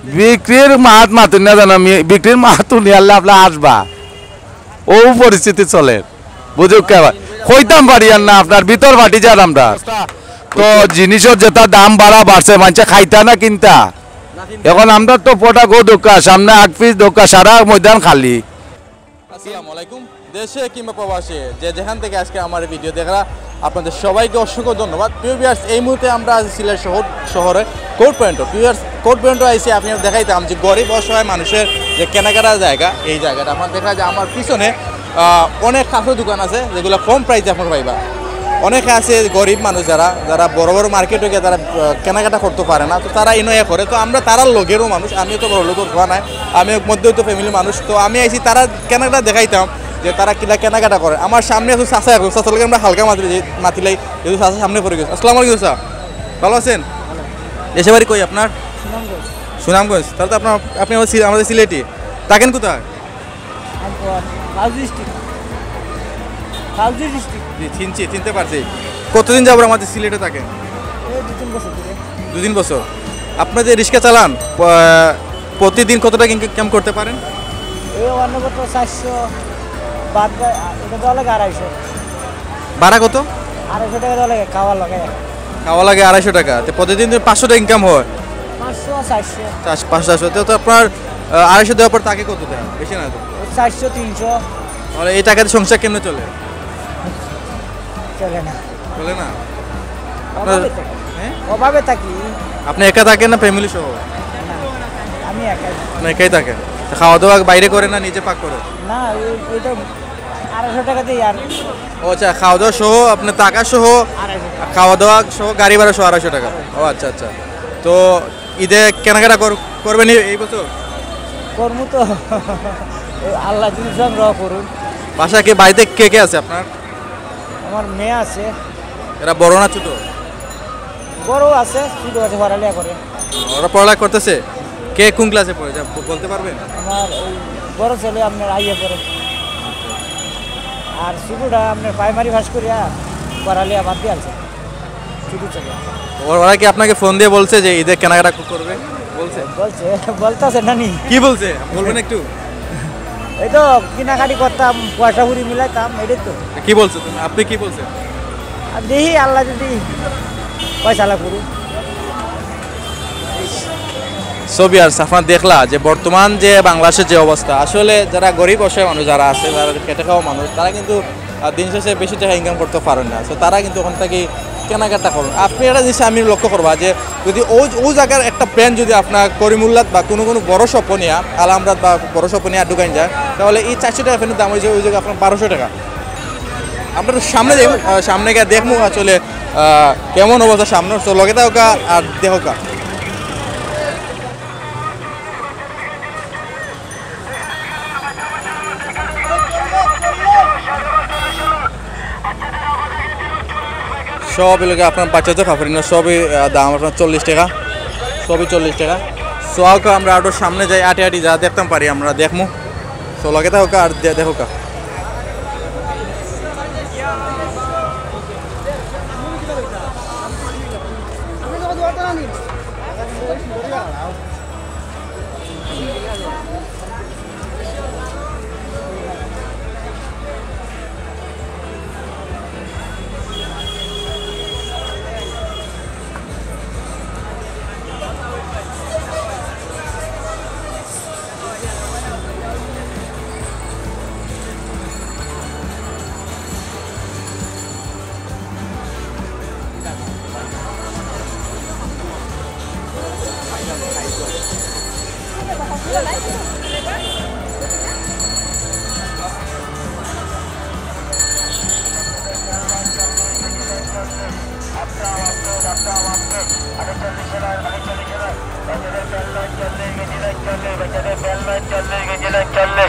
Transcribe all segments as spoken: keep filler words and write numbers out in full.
বিক্রির মাত মাতুন না জানো, মি-, বিক্রির মাত উনি আল্লাহ আপনার আসবা। ও পরিস্থিতি চলের, বুঝুক কে আবার। কইতাম পারি আর না, আপনার ভিতর ফাটি যার আমরা। তো জিনিসর যেটা দাম বাড়া বাড়ছে, মানষে খাইতা না কিনতা। এখন আমরা তো পটা গো দোকা, সামনে আগ পিছ দোকা, সারা ময়দান খালি। আসসালামু আলাইকুম। দেশে কিংবা প্রবাসে যে যেখান থেকে আজকে আমার ভিডিও দেখরা, আপনাদের সবাইকে অসংখ্য ধন্যবাদ। প্রিয় ভিউয়ার্স, এই মুহূর্তে আমরা আছি সিলেট শহর, শহরে কোর্ট পয়েন্টো। ভিউয়ার্স, কোর্ট পয়েন্টো আইসি আপনারা দেখাইতাম যে গরিব অসহায় মানুষের যে কেনাকাটার জায়গা, এই জায়গাটা আপনারা দেখা যায় আমার পিছনে, আহ, অনেক কাপড়ের দোকান আছে যেগুলো কম প্রাইসে আপনারা পাইবা। অনেকে আছে গরিব মানুষ যারা, যারা বড় বড় মার্কেটে গিয়ে তারা, আহ, কেনাকাটা করতে পারে না, তো তারা ইনো এ করে। তো আমরা তারার লগেরও মানুষ, আমিও তো বড় লোকের হওয়া নাই, আমি এক মধ্যবিত্ত ফ্যামিলির মানুষ। তো আমি আইছি তারা কেনাকাটা দেখাইতাম যে তারা কিলা কেনাকাটা করে। আমার সামনে আছে চাচা, এখন চাচার লগে আমরা হালকা মাতিলে, মাতিলাই, যেহেতু চাচা সামনে পড়ে গেছে। আসসালামু আলাইকুম চাচা, ভালো আছেন? দেশে বাড়ি কই আপনার? সুনামগঞ্জ। সুনামগঞ্জ। তাহলে তো আপনার, আপনি আমার সি-, আমাদের সিলেটি। থাকেন কোথায়? আমি তো ফাউজি ডিস্ট্রিক্ট। ফাউজি ডিস্ট্রিক্ট। জি, চিনছি, চিনতে পারছি। কতদিন যাবত আমাদের সিলেটে থাকেন? এই দু তিন বছর ধরে। দু তিন বছর। আপনি যে রিক্সা চালান, প-, প্রতিদিন কত টাকা ইনকাম করতে পারেন? এই অন্য বছর চারশো, বাদ দেয়, এটা দেওয়া লাগে আড়াইশো। ভাড়া কত? আড়াইশো টাকা দেওয়া লাগে, খাওয়া লাগে। খাওয়া লাগে আড়াইশো টাকা, তো প্রতিদিন তো পাঁচশো টাকা ইনকাম হয়। পাঁচশো, চারশো। চারশো, পাঁচশো, চারশো। তো, তো আপনার, আহ, আড়াইশো দেওয়ার পর তাকে কত দেয়? বেশি না তো। ওই চারশো, তিনশো। তাহলে এই টাকাতে সংসার কেমনে চলে? চলে না। চলে না? আপনার, অভাবে থাকি। হ্যাঁ? অভাবে থাকি। আপনি একা থাকেন না ফ্যামিলি সহ? না, আমি একাই। আপনি একাই থাকেন? তো খাওয়া দাওয়া বাইরে করেন না নিজে পাক করেন? না, ওই, ওই তো আড়াইশো টাকা দিই আর। ও আচ্ছা, খাওয়া দাওয়া সহ, আপনার থাকা সহ, আড়াইশো টাকা। খাওয়া দাওয়া সহ, গাড়ি ভাড়া সহ আড়াইশো টাকা। ও আচ্ছা, আচ্ছা। তো ঈদে কেনাকাটা কর-, করবেন এই, এই বছর? করমু তো। আল্লাহ যদি সব রহ করুন। বাসা কে, বাড়িতে কে কে আছে আপনার? আমার মেয়ে আছে। এরা বড় না ছোট? বড় আছে, ছোট আছে, পড়ালেখা করে। ওরা পড়ালেখা করতেছে? কে কোন ক্লাসে পড়ে, যা ব-, বলতে পারবেন? আমার ওই বড় ছেলে আপনার আইয়ে পড়ে। আর ছোটটা আপনার প্রাইমারি পাস করিয়া পড়ালেখা বাদ দিয়ে আছে। ছোট ছেলে। ওর-, ওরা কি আপনাকে ফোন দিয়ে বলছে যে ঈদে কেনাকাটা করবে? বলছে? বলছে, বলতাছে নানি। কি বলছে? বলবেন একটু? এই তো কিনাকাটি করতাম, পয়সা কড়ি মিলাইতাম, এটাই তো। কি বলছে তুমি? আপনি কি বলছেন? আর দেখি আল্লাহ যদি পয়সা লাভ করুক। So viewers, আপনারা দেখলা যে বর্তমান যে বাংলাদেশের যে অবস্থা, আসলে যারা গরিব অসহায় মানুষ যারা আছে, যারা খেটে খাওয়া মানুষ, তারা কিন্তু, আহ, দিন শেষে বেশি টাকা ইনকাম করতে পারেন না। So তারা কিন্তু ওখান থেকে কেনাকাটা করেন। আপনি একটা জিনিস আমি লক্ষ্য করবা যে যদি ও, ও জায়গার একটা প্যান্ট যদি আপনার করিমুল্লাত বা কোনো কোনো বড় শপ নিয়া, আলহামরাত বা বড় শপ নিয়া ঢুকাইন যায়, তাহলে এই চারশো টাকা প্যান্টের দাম হয়েছে ওই জায়গায় আপনার বারোশো টাকা। আমরা তো সামনে যাই, আহ, সামনে গিয়ে দেখবো আসলে, আহ, কেমন অবস্থা সামনে। তো লগে থাকো আর দেখো। সবই লগে আপনার বাচ্চাদের কাপড় না, সবই, আহ, দাম আপনার চল্লিশ টাকা, সবই চল্লিশ টাকা। So আউকা আমরা আরো সামনে যাই, আটে আটি যা দেখতাম পারি আমরা দেখমু। So লগে থাকো আর দে-, দেখো কা।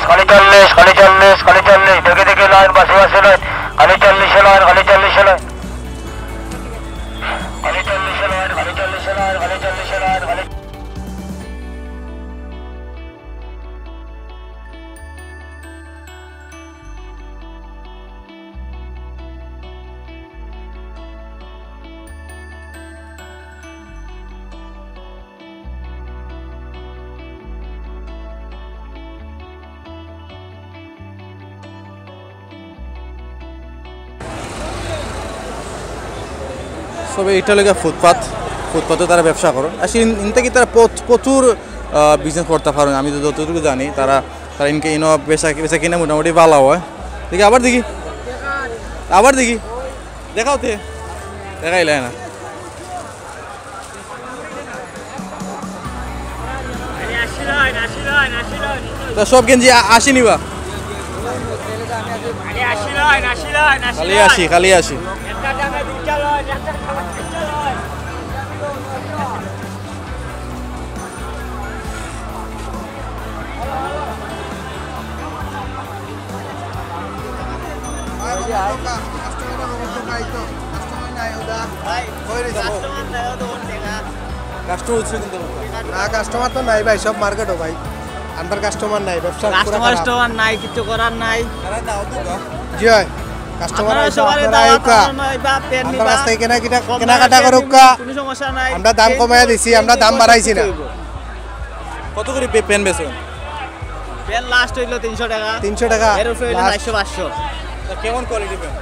খালি চল্লিশ, খালি চল্লিশ, খালি চল্লিশ, দেখে দেখে লাইন, বাসে বাসে লাইন, খালি চল্লিশে লাইন, খালি চল্লিশে লাইন। খালি চল্লিশে লাইন, খালি চল্লিশে লাইন, খালি চল্লিশে লাইন, খালি তবে ইটা অইলো গিয়া ফুটপাত, ফুটপাতো তারা ব্যবসা করইন। আসলে ইন-, ইন থাকি তারা প্রচ-, প্রচুর, আহ, বিজনেস করতা পারইন। আমি তো যতটুকু জানি, তারা, তারা ইনকে ইনো বেচা, বেচা কিনা মোটামুটি ভালা অয়। দেখি, আবার দেখি, আবার দেখি, দেখাও তে, দেখাইলে না। তো সব গেঞ্জি আ-, আশি নিবা? খালি আশি, খালি আশি। কাস্টমার উঠছে কিন্তু। না, কাস্টমার তো নাই ভাই, সব মার্কেটও ভাই। আমরার কাস্টমার নাই, ব্যবসা পুরা কাস্টমার খারাপ। কাস্টমার নাই, কিচ্ছু করার নাই। জি অয়, কাস্টমার আপনারা আইসা, সবাই আপনারা দাওয়াত, আইউক্কা। আপনারা আইবা, পেন আমরার নিবা। কাছ থাকি কেনা-, কিনা-, কম দামে কেনাকাটা পেন করউক্কা। নিবা, কোনো সমস্যা নাই। আমরা দাম কমাইয়া দিছি, আমরা দাম বাড়াইছি না। কত করি পে-, পেন বেচো? পেন লাস্ট অইলো তিনশো টাকা। তিনশো টাকা? এর উপরে অইলো লাস্ট। চারশো, পাঁচশো। তা কেমন কোয়ালিটি পেন?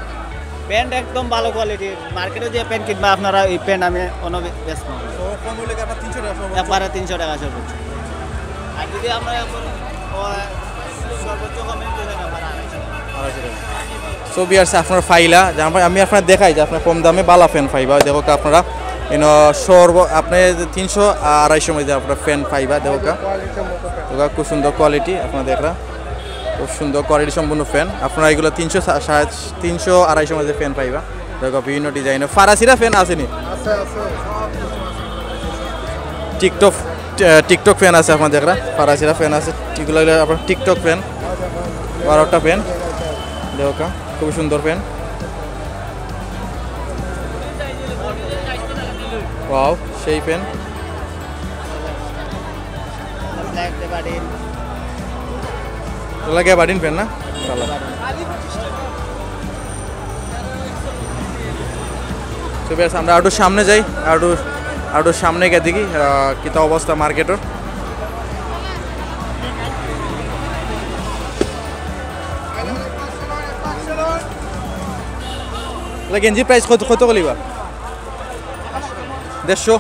পেন একদম ভালো কোয়ালিটির। মার্কেটো যে পেন কিনবা আপনারা, এই পেন আমি অন্য বে-, বেচবো না। তো কম অইলে কি আপনার তিনশো টাকা সর্বোচ্চ? একবারে তিনশো টাকা সর্বোচ্চ। আর যদি আমরা এখন, ও, সর্বোচ্চ কমে দিলে না, আড়াইশো টাকা। আড়াইশো টাকা। So, viewers, আপনারা পাইলা, যে আমরা, আমি আপনারারে দেখাই যে আপনারা কম দামে ভালা পেন পাইবা। দেখউক্কা আপনারা, ইনো সর্ব-, আপনি তিনশো আর আড়াইশোর মধ্যে আপনারা পেন পাইবা। দেখউক্কা, দেখউক্কা, খুব সুন্দর কোয়ালিটি, আপনারা দেখরা, খুব সুন্দর কোয়ালিটি সম্পূর্ণ পেন। আপনারা এগুলা তিনশো, সা-, সাড়ে তিনশো, আড়াইশোর মধ্যে পেন পাইবা। দেখউক্কা, বিভিন্ন ডিজাইনর ফারাসিরা পেন আছে নি? আছে, আছে। টিকটক, আহ, টিকটক পেন আছে, আপনারা দেখরা, ফারাসিরা পেন আছে, এগুলা অইলো আপনার টিকটক পেন, বারোটা পেন, দেখউক্কা, খুবই সুন্দর পেন। ওয়াও, সেই পেন। Black gabardine. এগুলা গেবার্ডিন পেন না? ভালা। So, viewers, আমরা আরো সামনে যাই, আরো, আরো সামনে গিয়া দেখি, আহ, কিতা অবস্থা মার্কেটর। এগুলা গেঞ্জির প্রাইস কত, কত করিবা? দেড়শো।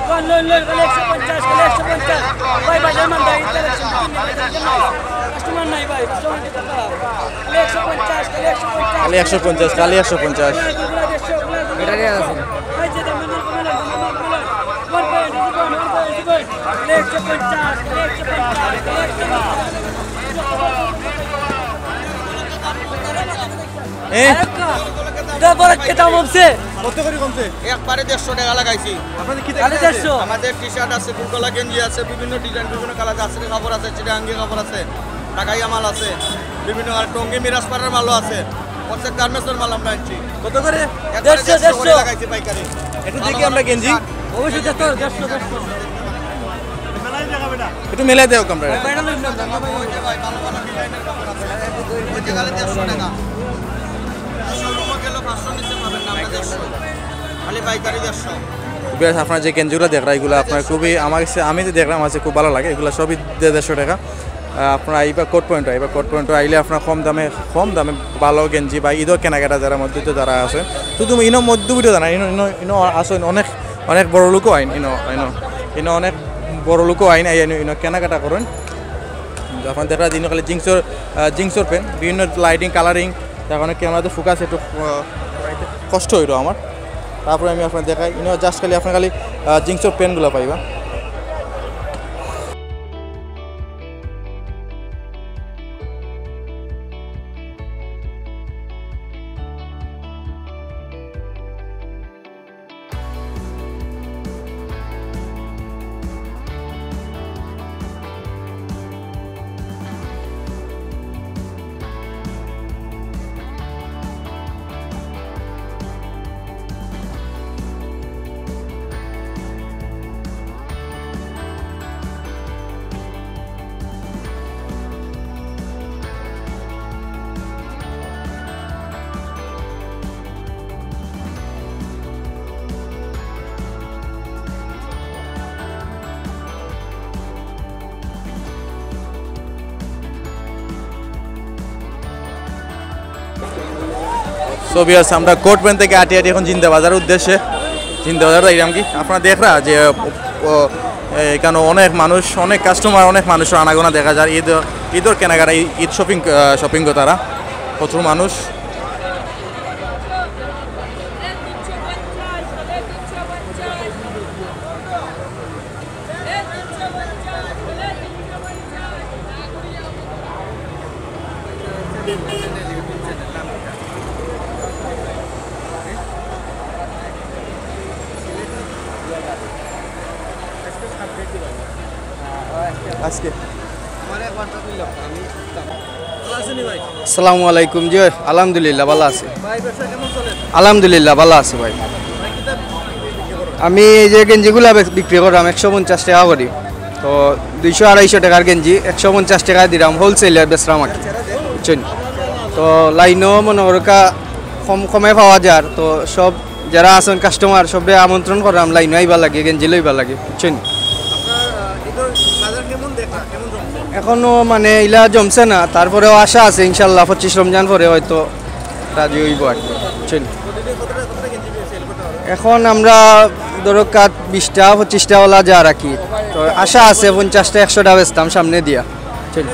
লন, লন, লন, খালি একশো পঞ্চাশ, খালি একশো পঞ্চাশ। ভাই, ভাই, লেমন ভাই, ইন্টারেকশন, কাস্টমার নাই ভাই, কাস্টমার দিতে পারা। খালি একশো পঞ্চাশ, খালি একশো পঞ্চাশ। খালি একশো পঞ্চাশ, খালি একশো পঞ্চাশ। ব্যাটারি আছে। এই যে দাম, দাম, দাম, দাম, দাম, দাম। One point, one point, one point, one point. খালি একশো পঞ্চাশ, খালি একশো পঞ্চাশ, খালি একশো পঞ্চাশ। এ? এটা বড় কে দাম কমছে? কত করি কমছে? একবারে দেড়শো টাকা লাগাইছি। আপনাদের কি খালি দেড়শো? আমাদের টি শার্ট আছে, ফুলকলা গেঞ্জি আছে, বিভিন্ন ডিজাইন, বিভিন্ন কালার আছে, কাপড় আছে, চিটাগাঙ্গি কাপড় আছে, ঢাকাইয়া মাল আছে, বিভিন্ন আর টঙ্গী মিরাজপাড়ার মালও আছে। প্রত্যেক গার্মেন্টসের মাল আমরা আনছি। কত করে? একবারে দেড়শো, দেড়শো করে দেড়শো। লাগাইছি পাইকারি। একটু দেখি আমরা গেঞ্জি। অবশ্যই দেড়শো, দেড়শো, দেড়শো। একটু মেলাই দেও আমরা। ওই যে ভাই, ভালো ভালো ডিজাইনের কাপড় আছে। ওই যে খালি দেড়শো টাকা। শোরুমে গেলে পাঁচশো নিচে পাবেন না, আমরা দেড়শো। খালি পাইকারি দেড়শো। Viewers, আপনারা যে গেঞ্জিগুলা দেখরা, এগুলা আপনারা খুবই, আমার কাছে, আমি যে দেখলাম, আমার কাছে খুব ভালা লাগে। এগুলা সবই দে-, দেড়শো টাকা। আহ, আপনারা আইবা কোর্ট পয়েন্ট, আইবা কোর্ট পয়েন্ট আইলে আপনারা কম দামে, কম দামে ভালো গেঞ্জি বা ঈদর কেনাকাটা যারা মধ্যবিত্ত যারা আছে, শুধু ইনো মধ্যবিত্ত যারা, ইনো, ইনো, ইনো আছে অনেক অনেক বড় লোকও আইন, ইনো, ইনো, ইনো অনেক বড় লোকও আইন, আইয়া ইনো, ইনো কেনাকাটা করইন। আপনারা দেখরা দিন খালি জিন্সর, আহ, জিন্সর প্যান্ট, বিভিন্ন লাইটিং, কালারিং, এখন ক্যামেরাতে ফোকাস একটু, আহ, কষ্ট অইলো আমার। তারপরে আমি আপনারারে দেখাই, ইনো just খালি আপনারা খালি, আহ, জিন্সর প্যান্টগুলা পাইবা। তো ভিউয়ার্স, আমরা কোর্ট পয়েন্ট থেকে আটি আটি এখন জিন্দাবাজার উদ্দেশ্যে, জিন্দাবাজার যাইলাম কি, আপনারা দেখরা যে ও, এখানে অনেক মানুষ, অনেক কাস্টমার, অনেক মানুষের আনাগোনা দেখা যায়। ঈদ, ঈদের কেনাকাটা, ঈদ শপিং, শপিং করে তারা, প্রচুর মানুষ। আজকে আসসালামু আলাইকুম। জি, আলহামদুলিল্লাহ, ভালা আছি। আলহামদুলিল্লাহ, ভালা আছি ভাই। আমি এই যে গেঞ্জিগুলা বে-, বিক্রি করলাম একশো পঞ্চাশ টেকা করি, তো দুইশো আড়াইশো টেকার গেঞ্জি একশো পঞ্চাশ টেকায় দিলাম, হোলসেলে বেচলাম আর কি, বুঝছইন? তো লাইনও মনো করউক্কা কম, কমে পাওয়া যার, তো সব যারা আছইন কাস্টমার, সবরে আমন্ত্রণ করলাম লাইনও আইবার লাগি, গেঞ্জি লইবার লাগি, বুঝছইন? এখনো মানে ইলা জমছে না, তারপরেও আশা আছে ইনশাল্লাহ পঁচিশ রমজান পরে হয়তো রাজি অইবো আর কি, বুঝছইন? এখন আমরা ধরউক্কা বিশটা পঁচিশটা ওলা যার আর কি, তো আশা আছে পঞ্চাশটা একশোটা বেচতাম সামনে দিয়া, বুঝছইন?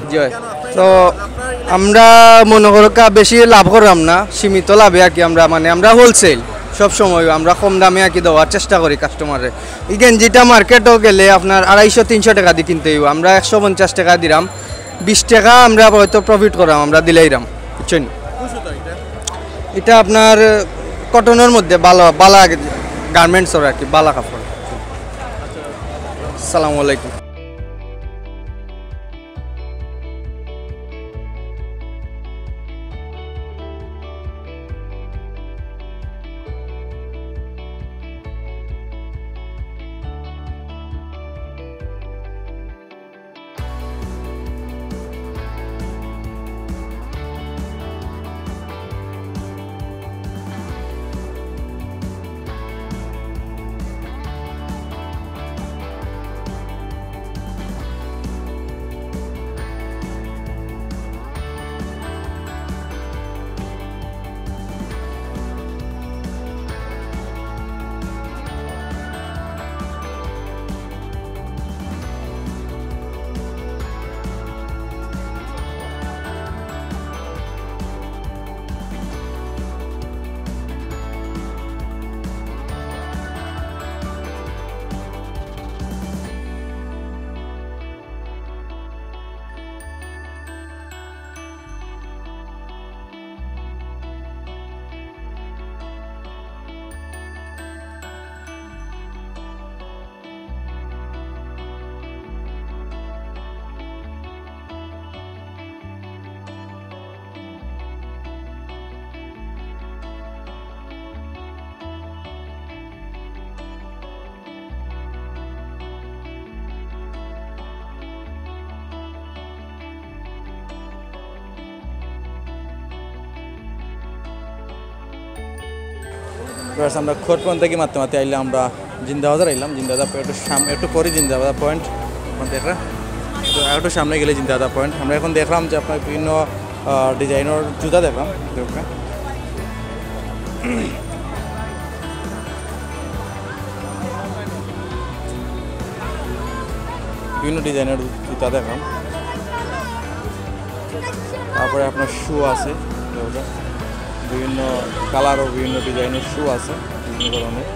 জি ভাই। তো আমরা মনো করউক্কা বেশি লাভ করলাম না, সীমিত লাভে আর কি। আমরা মানে আমরা হোলসেল, সব সময় আমরা কম দামে আর কি দেওয়ার চেষ্টা করি কাস্টমাররে। এই গেঞ্জিটা মার্কেটও গেলে আপনার আড়াইশো তিনশো টেকা দি কিনতে অইবো, আমরা একশো পঞ্চাশ টেকা দিলাম, বিশ টেকা আমরা হয়তো প্রফিট করলাম, আমরা দিলাইরাম, বুঝছইন? এটা আপনার কটনের মধ্যে ভালা, ভালা গার্মেন্টসর আর কি, ভালা কাপড়। আসসালামু আলাইকুম। Viewers, আমরা খোয়াই পয়েন্ট থাকি মাততে মাততে আইলাম, আমরা জিন্দাবাজার আইলাম। জিন্দাবাজার পয়েন্ট একটু সামনে, একটু পরে জিন্দাবাজার পয়েন্ট, আপনারা দেখরা। তো একটু সামনে গেলে জিন্দাবাজার পয়েন্ট। আমরা এখন দেখলাম যে আপনার বিভিন্ন, আহ, ডিজাইনর জুতা দেখলাম, দেখুন। বিভিন্ন ডিজাইনর জুতা দেখলাম। তারপরে আপনার শু আছে, বিভিন্ন কালার ও বিভিন্ন ডিজাইনের শু আছে, বিভিন্ন ধরনের।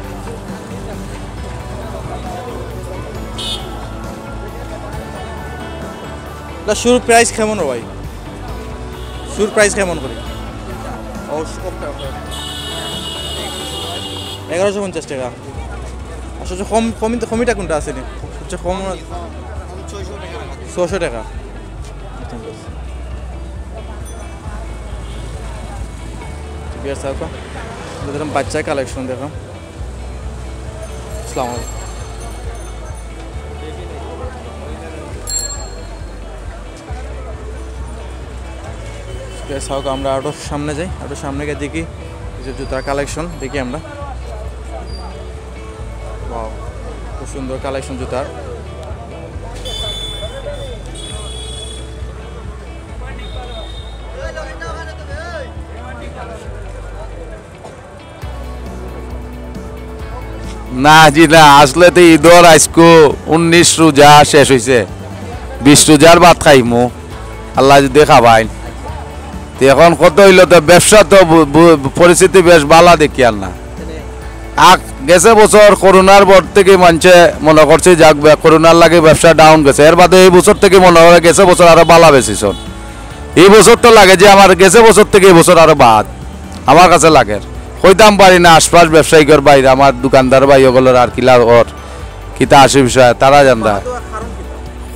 এটা শুর প্রাইস কেমন রে ভাই? শুর প্রাইস কেমন করি? ও, এগারোশো পঞ্চাশ টাকা। আচ্ছা, আচ্ছা, কম, কমি-, কমিটা কোনটা আছে নি? সবচেয়ে কম ছয়শো টাকা। বিয়ার সাহেব, দেখলাম বাচ্চা কালেকশন দেখলাম। আসসালামু আলাইকুম। Guys, হোক, আমরা আরো সামনে যাই, আরো সামনে গিয়ে দেখি কিছু জুতার কালেকশন দেখি আমরা। Wow, খুব সুন্দর কালেকশন জুতার। না জি না, আসলে তো ইদর আইজকু উনিশ রোজা শেষ অইছে, বিশ রোজার ভাত খাইমু, আল্লায় যুদি খাবাইন। তে অখন কত অইলো, তে ব্যবসা তো বু-, বু-, পরিস্থিতি বেশ ভালা দেখিয়ার না। আক-, গেছে বছর করোনার পর থাকি মানষে মনো করছে যাক, বে-, করোনার লাগি ব্যবসা down গেছে, এর বাদে এই বছর থাকি মনো অয় গেছে বছর আরো ভালা বেচিছইন। এই বছর তো লাগে যে আমার গেছে বছর থাকি এই বছর আরো বাদ, আমার কাছে লাগের। কইতাম পারি না, আশপাশ ব্যবসায়িকর ভাইরা, আমার দোকানদার ভাই অকলর আর কিলা অর, কিতা আছে বিষয়, তারা জানতা।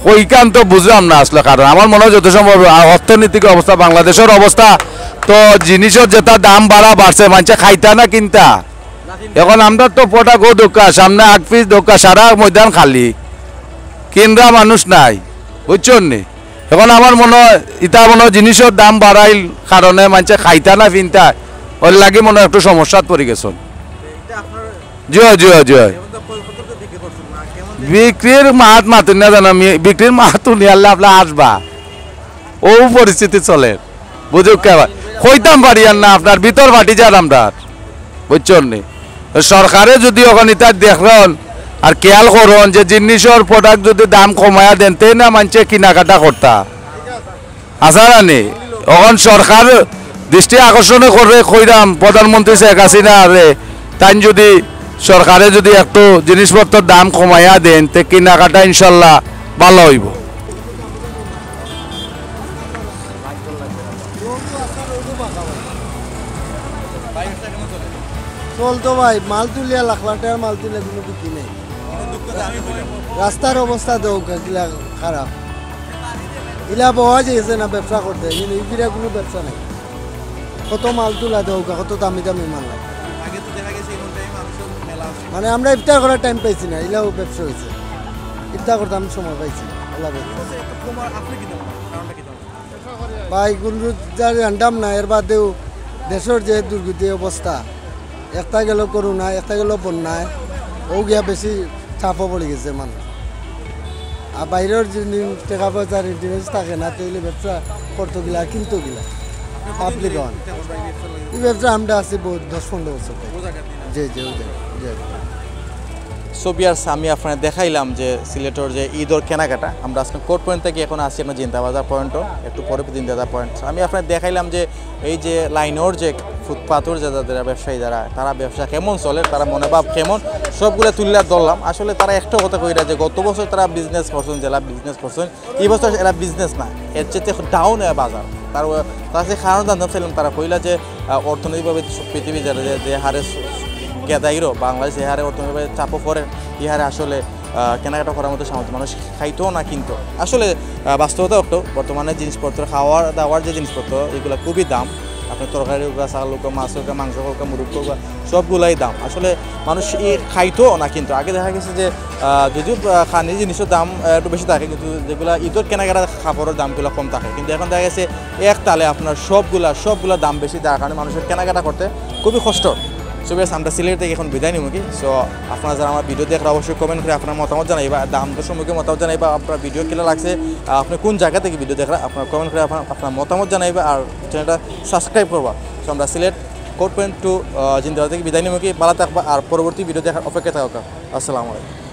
কইখান তো বুঝলাম না আসলে কারণ। আমার মনো অয় যত সম্ভব, আ, অর্থনৈতিক অবস্থা, বাংলাদেশর অবস্থা, তো জিনিসর যেটা দাম বাড়া বাড়ছে, মানষে খাইতা না কিনতা। অখন আমরার তো product অউ দেউক্কা, সামনে আগ পিছ দেউক্কা, সারা ময়দান খালি, কিনরা মানুষ নাই, বুঝছইন নি? অখন আমার মনো অয়, ইতা মনো অয় জিনিসর দাম বাড়াইল কারণে মানষে খাইতা না ফিনতা, অর লাগি মনো অয় একটু সমস্যাত পড়ি গেছইন। জি অয়, জি অয়, জি অয়। বিক্রির মাত মাতুন না জানো, মি-, বিক্রির মাত হুনিয়ারলে আপনারা হাসবা। অউ পরিস্থিতি চলের, বুঝউক্কা বা। কইতাম পারিয়ার না, আপনার ভিতর ফাটি যার আমরার, বুঝছইন নি? সরকারে যুদি অখন ইতা দেখইন আর খেয়াল করইন যে জিনিসর product যুদি দাম কমাইয়া দেইন, তে না মানষে কিনাকাটা করতা। আছা না নি? অখন সরকার দৃষ্টি আকর্ষণ করে কইরাম, প্রধানমন্ত্রী শেখ হাসিনারে, তাইন যুদি সরকারে যুদি একটু জিনিসপত্রর দাম কমাইয়া দেইন, তে কিনাকাটা ইনশাল্লাহ ভালা অইবো। চলতো ভাই, মাল তুলিয়া লাখ লাখ টেকার মাল তুলিয়া কুনু বিক্রি নাই। রাস্তার অবস্থা দেউক্কা কিলা খারাপ। ইলা বওয়া যাইছে না ব্যবসা করতে, কিন্তু ইগিরা কুনু ব্যবসা নাই। কত মাল তুলা দেউক্কা, কত দামি দামি মাল। আগে তো দেখা গেছে এমন টাইমে মানুষের মেলা আছে। মানে আমরা ইফতার করার টাইম পাইছি না, ইলাও ব্যবসা অইছে। ইফতার করতাম সময় পাইছি না, আল্লাহ ব্যবসা। আচ্ছা, একটু কমার আপনি কি ধরনের? কারণটা কি ধরনের? ভাই, কুনু যা জানতাম না, এর বাদেও দেশর যে দুর্গতি অবস্থা, একটা গেল করোনা, একটা গেল বন্যায়, অউ গিয়া বেশি চাপও পড়ি গেছে মানুষ। আর বাইরর যদি টেকা পয়সা রেমিটেন্স থাকে না, তাইলে ব্যবসা করতো কিলা, কিনতো কিলা? Public on. এই ব্যবসা আমরা আছি বহুত দশ পনেরো বছর থেকে। জি, জি, জি, জি। So viewers, আমি আপনারে দেখাইলাম যে সিলেটর যে ইদর কেনাকাটা। আমরা আজকে কোর্ট পয়েন্ট থাকি অখন আছি আপনার জিন্দাবাজার পয়েন্টো, একটু পরে জিন্দাবাজার পয়েন্ট। আমি আপনারে দেখাইলাম যে এই যে লাইনর যে ফুটপাতর যে যারা ব্যবসায়ী যারা, তারা ব্যবসা কেমন চলের, তারা মনোভাব কেমন, সবগুলা তুলিয়া ধরলাম। আসলে তারা একটা কথা কইরা যে গত বছর তারা বিজনেস করছইন, যেলা বিজনেস করছইন, ই বছর এরা বিজনেস না, এর চাইতে ডাউন অয় বাজার। তার, তার যে কারণ জানতাম চাইলাম, তারা কইলা যে, আহ, অর্থনৈতিকভাবে পৃথিবী যেটা যে, যে হারে স-, গেদাইরো বাংলাদেশ যে হারে অর্থনৈতিকভাবে চাপও পড়ে, ই হারে আসলে, আহ, কেনাকাটা করার মতো সামর্থ্য মানুষ খাইতো না কিনতো। আসলে, আহ, বাস্তবতা অইলো বর্তমানে জিনিসপত্র, খাওয়ার দাওয়ার যে জিনিসপত্র, ইগুলা খুবই দাম। আপনার তরকারি অউক, চাল অউক, মাছ অউক, মাংস অউক, মুরগ অউক, সবগুলাই দাম। আসলে মানুষ ই খাইতো না কিনতো। আগে দেখা গেছে যে, আহ, যদিও, আহ, খানি জিনিসর দাম, আহ, একটু বেশি থাকে, কিন্তু যেগুলা ইদর কেনাকাটা কাপড়র দামগুলা কম থাকে, কিন্তু অখন দেখা গেছে এক তালে আপনার সবগুলা, সবগুলা দাম বেশি, যার কারণে মানুষের কেনাকাটা করতে খুবই কষ্ট। So viewers, আমরা সিলেট থাকি অখন বিদায় নিমুগি। So আপনারা যারা আমার ভিডিও দেখরা অবশ্যই কমেন্ট করি আপনার মতামত জানাইবা, দাম দর সম্পর্কে মতামত জানাইবা, আপনার ভিডিও কিলা লাগছে, আহ, আপনি কোন জায়গা থাকি ভিডিও দেখরা, আপনার কমেন্ট করি আপনার, আপনার মতামত জানাইবা, আর চ্যানেলটা সাবস্ক্রাইব করবা। So আমরা সিলেট কোর্ট পয়েন্ট টু, আহ, জিন্দাবাজার থাকি বিদায় নিমুগি। ভালা থাকবা আর পরবর্তী ভিডিও দেখার অপেক্ষায় থাকবা। আসসালামু আলাইকুম।